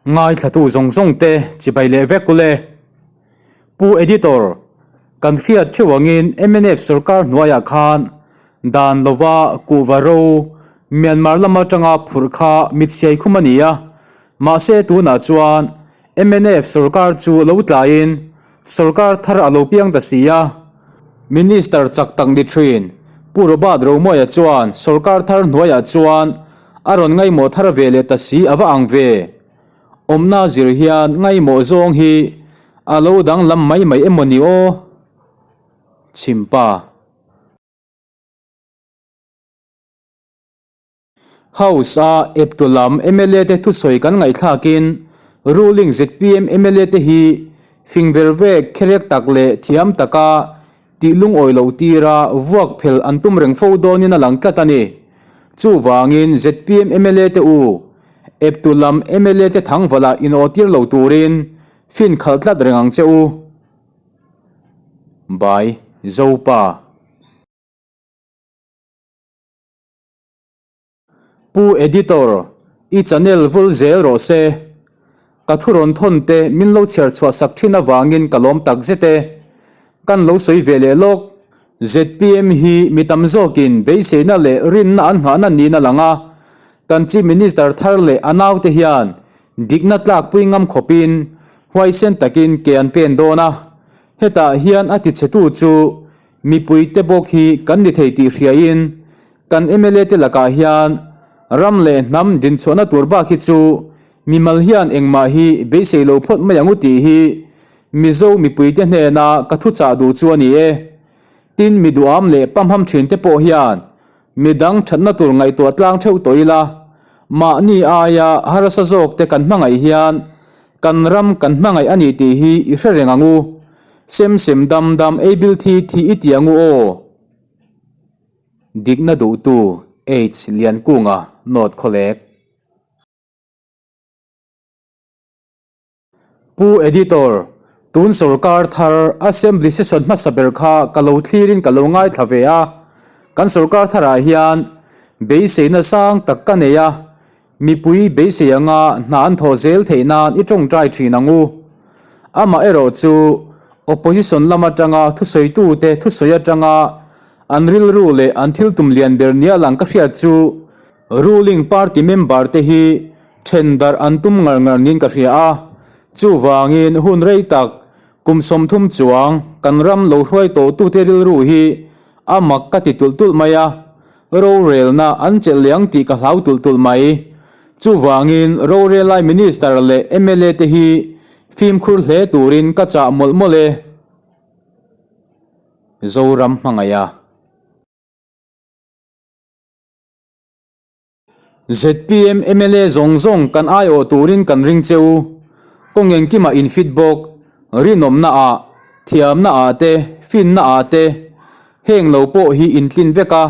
Ngaithlatu zawng zawng te chibai leh vek ule. Pu Editor, kan hriat theuh angin mnf sorkar hnuaiah khan dan lova kuhva ro Myanmar lam atanga phurh kha mitchhiai khum a ni a, mahse tunah chuan mnf sorkar chu lo tlaiin sorkar thar a lo piang ta si a. Minister chak tak ni thin Pu Robert Romawia chuan sorkar thar hnuaiah chuan a rawn ngaihmawh thar ve leh ta si a va ang ve. Awmna zir hian ngaihmawh zawng hi a lo danglam mai mai emaw ni aw? Chhimpa. House-a eptu lam mla te thusawi kan ngaihthlakin ruling zpm mla te hi fing ver vek kherek tak leh thiam taka tih lungawi loh tira vuak phel an tum reng fo dawnin a lang tlat a ni. Chuvangin zpm mla te u eptu lam mla te thangvalah inawhtir lo turin fin khalh tlat reng ang che u. By Zopa. Pu Editor, i channel vul zel rawh se. Ka thu rawn thawn te min lo chhiar chhuah sak thin avangin ka lawm tak zet e. Kan lo sawi ve leh lawk. Zpm hi mi tam zawkin beiseina leh rinna an nghahna niin a lang a. Kan Chief Minister thar leh a naute hian dikna tlakpui ngam khawpin huaisen takin ke an pen dawn a. Hetah hian a tichhetu chu Mipuite bawk hi kan ni thei tih hriain kan mla te lakah hian ram leh hnam dinchhuahna tur bak hi chu mimal hian engmah hi beisei lo phawt mai ang u tih hi Mizo mipuite hnena ka thuchah duh chu a ni e. Tin, mi duham leh pamham thinte pawh hian midang thatna tur ngaihtuah tlang theuh tawh ila, mahni aia harsa zawk te kan hmangaih hian kan ram kan hmangaih a ni tih hi i hre reng ang u. Sem sem dam dam ei bil thi thi i ti ang u aw. Dikna duhtu H Liankunga North Khawlek. Pu Editor, tun sorkar thar Assembly session hmasa ber kha ka lo thlirin ka lo ngaithla ve a. Kan sorkar tharah hian beiseina sang tak ka nei a, mipui beisei anga hna an thawh zel theih nan i tawngtai thin ang u. Amaherawh chu opposition lam atanga thusawitute thusawi atanga an rilru leh an thil tum lian ber nia lang ka hriat chu Ruling party member te hi then darh an tum ngar ngar niin ka hria a, chuvangin hun rei tak kum 30 chuang kan ram lo hruai tawh tute rilru hi a mak ka ti tulh tulh mai a, rorelna an chelh leh ang tih ka hlau tulh tulh mai. Chuvangin rorelai minister leh mla te hi fimkhur hle turin ka chah mawlh mawlh e. Zoram hmangaiha. Zpm mla zawng zawng kan aiawh turin kan ring che u. Kawng engkimah in fit bawk, rinawmna ah, thiamna ah te, finna ah te, heng lo pawh hi in tlin vek a,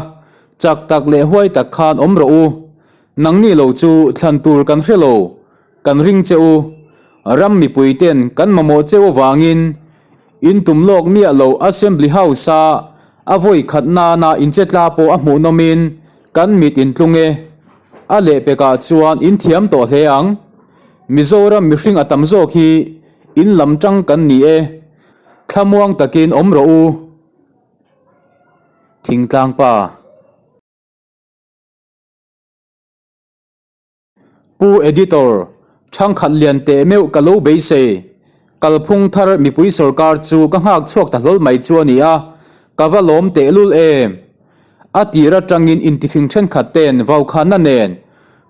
chak tak leh huai tak khan awm rawh u. Nangni lo chu thlan tur kan hre lo, kan ring che u. Ram mipui ten kan mamawh che u vangin In tum lawk miah lo Assembly House a a vawi khat nana in che tla pawh a hmuh nawmin kan mit in tlung e. A lehpekah chuan in thiam tawh hle ang. Mizoram mihring a tam zawk hi in lam tang kan ni e. Thlamuang takin awm rawh u. Thingtlang pa. Pu Editor, Thangkhat lian teh meuh ka lo beisei. Kalphung thar mipui sorkar chu ka nghak chhuak ta hlawl mai chu a ni a, ka va lawm tehlul em. A tir atangin intifing thenkhat ten vaukhanna nen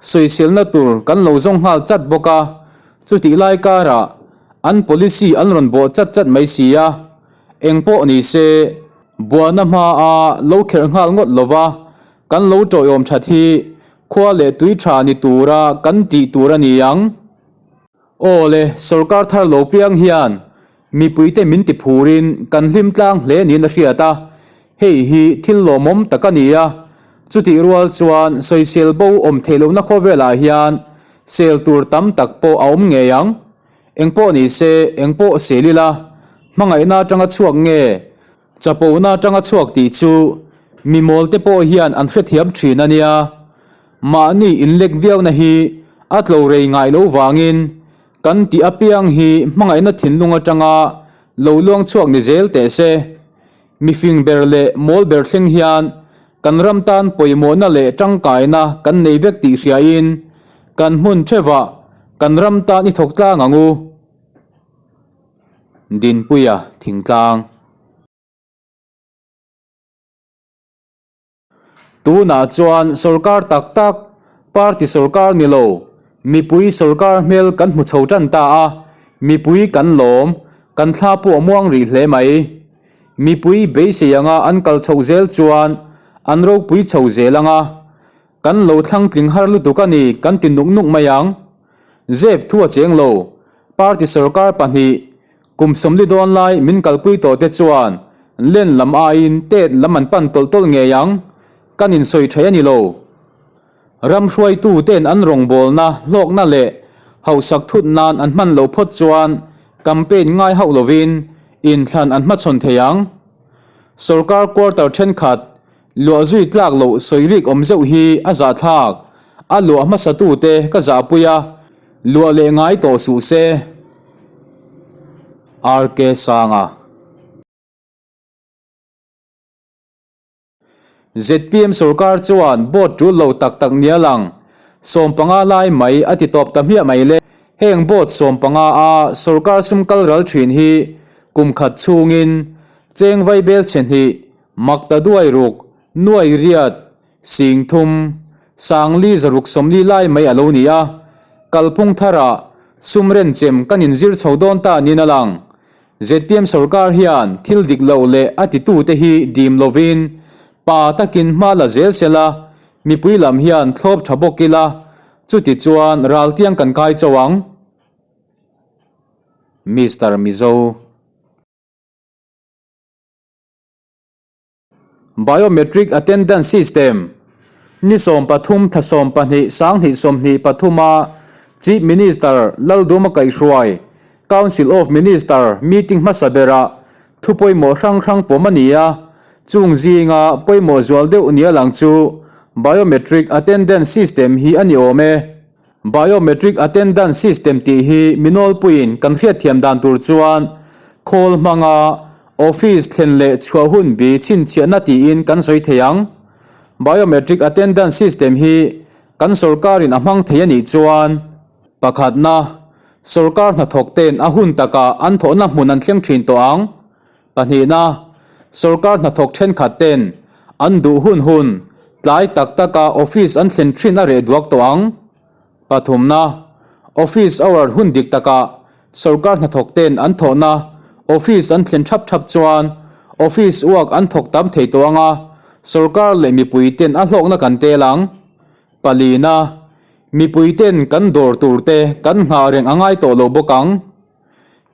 sawiselna tur kan lo zawng nghal chat bawk a, chutih lai karah an policy an rawn bawh chat chat mai si a. Engpawh ni se, buana hmaa lo kherh nghal ngawt lova kan lo tawiawm that hi Khua leh tui tha ni tura kan tih tur a ni ang. Aw le, sorkar thar lo piang hian mipuite min ti phurin kan hlim tlang hle niin a hriat a, hei hi thil lawmawm tak a ni a. Chutih rual chuan sawisel bo awm theih lohna khawvelah hian sel tur tam tak pawh a awm ngei ang. Engpawh ni se, engpawh sel ila, hmangaihna atanga chhuak nge? Chapona atanga chhuak tih chu mi mawlte pawh hian an hrethiam thin a nia. Mahni inlek viauna hi a tlo rei ngai lo vangin Kan tih apiang hi hmangaihna thinlung atanga lo luang chhuak ni zel teh se. Mifing ber leh mawl ber thleng hian kan ram tan pawimawhna leh tangkaina kan nei vek tih hriain kan hmun thevah kan ram tan i thawk tlang ang u. Dinpuia Thingtlang. Tunah chuan sorkar tak tak, party sorkar ni lo, mipui sorkar hmel kan hmu chho tan ta a, mipui kan lawm, kan thla pawh a muang rih hle mai. Mipui beisei anga an kal chhoh zel chuan an ropui chho zel anga, kan lo thlang tling har lutuk a ni kan ti nuk nuk mai ang. Zep thu a cheng lo, party sorkar pahnih, Kum sawmli dawn lai min kalpui tawh te chuan len lam aiin tet lam an pan tawlh tawlh ngei ang, kan insawi thei a ni lo. Ram hruaitu ten an rawngbawlna, hlawkna leh hauhsak thut nan an hman loh phawt chuan campaign ngai hauh lovin inthlan an hmachhawn thei ang. Sorkar quarter thenkhat luah zui tlak loh sawi rik awm zeuh hi a zahthlak, a luah hmasatute ka zahpui a, Luah leh ngai tawh suh se. RK Sanga. Zpm sorkar chuan board tul lo tak tak nia lang 15 lai mai a ti tawp ta hmiah mai le. Heng board 15 a sorkar sum kal ral thin hi kum khat chhungin cheng vaibel chhe hnih makta duai ruk nuai riat Sing thum, Sangli zaruk sawmli lai mai a lo ni a, kalphung tharah sum renchem kan inzir chho dawn ta niin a lang. Zpm sorkar hian thil dik loh leh a titute hi dim lovin pa takin hma la zel se la, mipui lam hian thlawp tha bawk ila, chuti chuan raltiang kan kai chauh ang. Mister Mizo. Biometric Attendance System, Ni 13 thla 12 sanghnih 23 a Chief Minister Lalduma kaihhruai Council of Minister meeting hmasa berah thu pawimawh hrang hrang pawm a ni a, chung zinga pawimawh zual deuh nia lang chu Biometric Attendance System hi a ni awm e. Biometric Attendance System tih hi mi nawlpuiin kan hriatthiam dan tur chuan khawl hmanga office thlen leh chhuah hun bi chhinchhiahna tiin kan sawi thei ang. Biometric Attendance System hi kan sorkarin a hmang thei a nih chuan, pakhatna, sorkar hnathawkte'n a hun takah an thawhna hmun an thleng thin tawh ang. Pahnihna, sorkar hnathawk thenkhat ten an duh hun hun tlai tak taka office an thlen thin a reh duak tawh ang. Pathumna, office hour hun dik takah sorkar hnathawk ten an thawhna office an thlen thap thap chuan office work an thawk tam thei tawh ang a, sorkar leh mipui ten a hlawkna kan tel ang. Palina, mipui ten kan dawr tur te kan nghah reng a ngai tawh lo bawk ang.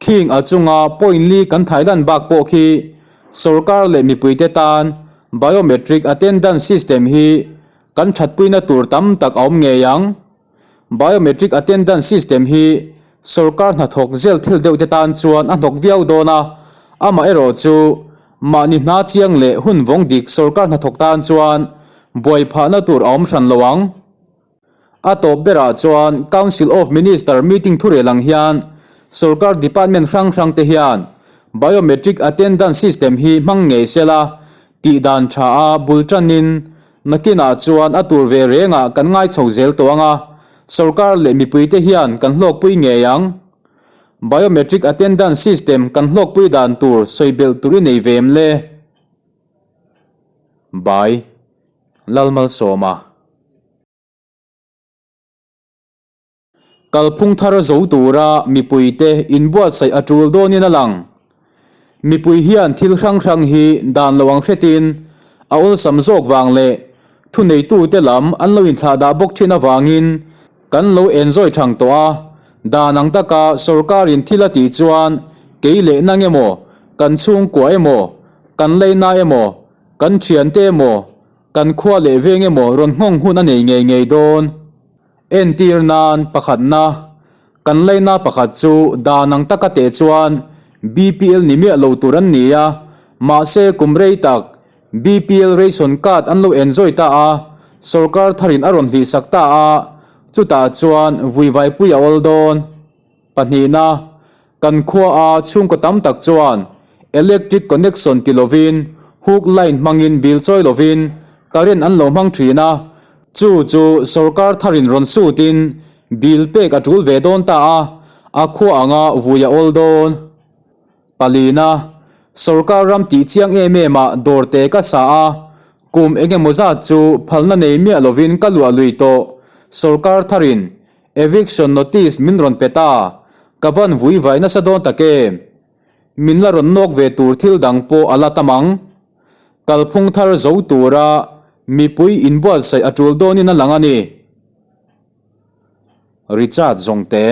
Khing a chunga point li kan thailan bak pawh khi sorkar leh mipuite tan biometric attendance system hi kan thatpuina tur tam tak a awm ngei ang. Biometric attendance system hi sorkar hnathawk zel thil deuhte tan chuan a hnawk viau dawn a, amaherawhchu mahni hna chiang leh hun vawng dik sorkar hnathawk tan chuan buai phahna tur a awm hran lo ang. A tawp berah chuan Council of Minister meeting thurel ang hian sorkar department hrang hrang te hian biometric attendance system hi hmang ngei se la, tih dan tha a bul tanin nakinah chuan a tur ve rengah kan ngai chho zel tawh ang a, sorkar leh mipuite hian kan hlawkpui ngei ang. Biometric attendance system kan hlawkpui dan tur sawi belh tur i nei ve em le? By Lalmalsawma. Kalphung thar zo tura mipuite inbuatsaih a tul dawnin a lang. Mipui hian thil hrang hrang hi dan lo ang hretin a awlsam zawk vang leh thuneitute lam an lo inthlahdah bawk thin avangin kan lo enzawi thang tawh a, dan ang taka sorkarin thil a tih chuan kei leh nang emaw, kan chhungkua emaw, kan leina emaw, kan thiante emaw, Kan khua leh veng emaw rawn nghawng hun a nei ngei ngei dawn. Entir nan pakhatna, kan laina pakhat chu dan ang taka teh chuan BPL ni miah lo tur an ni a, mahse kum rei tak BPL ration card an lo enjoy ta a, sorkar tharin a rawn hlihsak ta a, chutah chuan vuivaipui a awl dawn. Pahnihna, kan khuaa chhungkaw tam tak chuan electric connection ti lovin hook line hmangin bill chawi lovin current an lo hmang thin a, chu chu sorkar tharin rawn sutin bill pek a tul ve dawn ta a, a khua anga vui a awl dawn. Palina, sorkar ram tih chiang em em ah dawr te ka sa a, kum eng emaw zat chu phalna nei miah lovin ka luah lui tawh, sorkar tharin Eviction notice min rawn pe ta, ka van vui vai nasa dawn tak em? Min la rawn nawk ve tur thil dang pawh a la tam ang. Kalphung thar zo tura mipui inbuatsaih a tul dawnin a lang a ni. Richard Zawngte.